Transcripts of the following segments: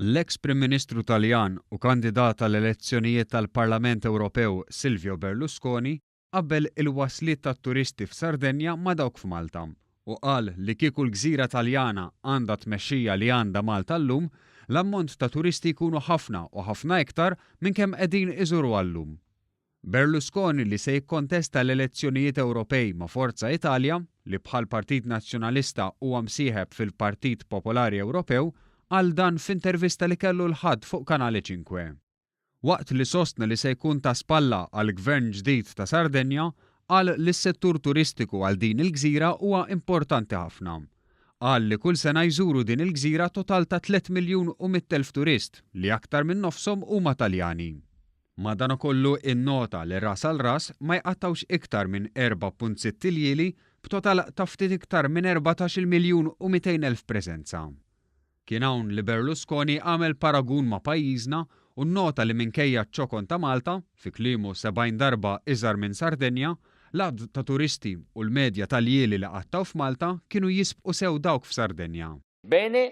L-eks Prim Ministru Taljan u kandidat għall-elezzjonijiet tal-Parlament Ewropew Silvio Berlusconi qabbel il-wasliet tat-turisti f'Sardenja ma' dawk f'Malta u qal li kieku l-gżira Taljana għandha t-tmexxija li għandha Malta llum, l-ammont ta' turisti jkunu ħafna u ħafna iktar minn kemm qegħdin iżuruha llum. Berlusconi li se jikkontesta l-elezzjonijiet Ewropej ma' Forza Italia, li bħall-Partit Nazzjonalista huwa msieħeb fil-Partit Popolari Ewropew, qal dan f'intervista li kellu l-Ħadd fuq Canale Cinque. Waqt li sostna li se jkun ta' spalla għall-Gvern ġdid ta' Sardenja, qal li s-settur turistiku għal din il-gżira huwa importanti ħafna. Qal li kull sena jżuru din il-gżira total ta' 3,100,000 turist li aktar minn nofshom huma Taljani. Madanakollu innota li ras għal ras ma jqattgħux iktar minn 4.6 iljieli b'total ta' ftit iktar minn 14-il miljun u 200 elf preżenza. Kien hawn li Berlusconi għamel paragun ma' pajjiżna u nnota li minkejja ċ-ċokon ta' Malta, fi kliemu 70 darba iżgħar minn Sardenja, l-għadd ta' turisti u l-medja ta' ljieli li qattgħu f'Malta kienu jisbqu sew dawk f'Sardenja. Bene,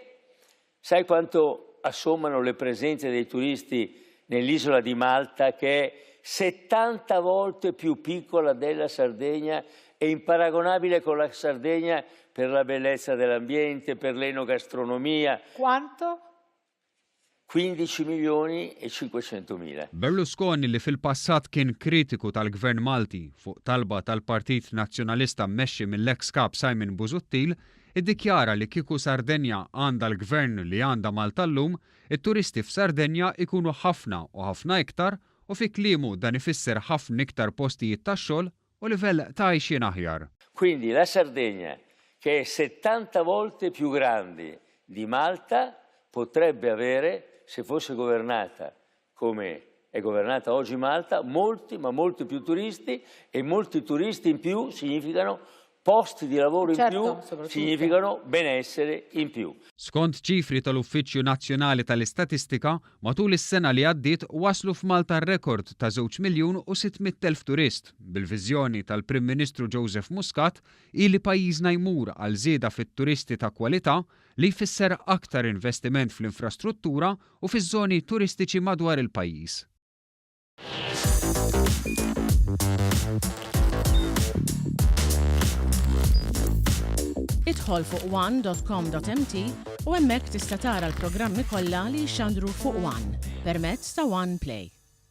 sai quanto assommano le presenze dei turisti nell'isola di Malta che è 70 volte più piccola della Sardegna e imparagonabile con la Sardegna per la bellezza dell'ambiente, per l'enogastronomia. Quanto? 15 milioni e 500 mila. Berlusconi li fil-passat kien kritiku tal-Gvern Malti fuq talba tal-Partit Nazzjonalista mmexxi mill-eks Kap Simon Busuttil, iddikjara li kieku Sardenja għandha l-Gvern li għandha Malta llum, it-turisti f'Sardenja jkunu ħafna u ħafna iktar u fi kliemu dan ifisser ħafna iktar postijiet tax-xogħol u livell ta' għajxien aħjar. Quindi la Sardegna, che è 70 volte più grande di Malta, potrebbe avere, se fosse governata come è governata oggi Malta, molti, ma molti più turisti e molti turisti in più significano posti di lavoro in Certo, più, soprattutto. significano benessere in più. Skont ċifri tal-Uffiċċju Nazzjonali tal-Istatistika, matul is-sena li għaddiet waslu f'Malta rekord ta' żewġ miljun u 600,000 turist, bil-viżjoni tal-Prim Ministru Joseph Muscat hi li pajjiżna jmur għal żieda fit-turisti ta' kwalità li jfisser aktar investiment fl-infrastruttura u fiż-żoni turistiċi madwar il-pajjiż. Idħol fuq one.com.mt u hemmhekk tista' tara l-programmi kollha li jixxandru fuq One permezz ta' One Play.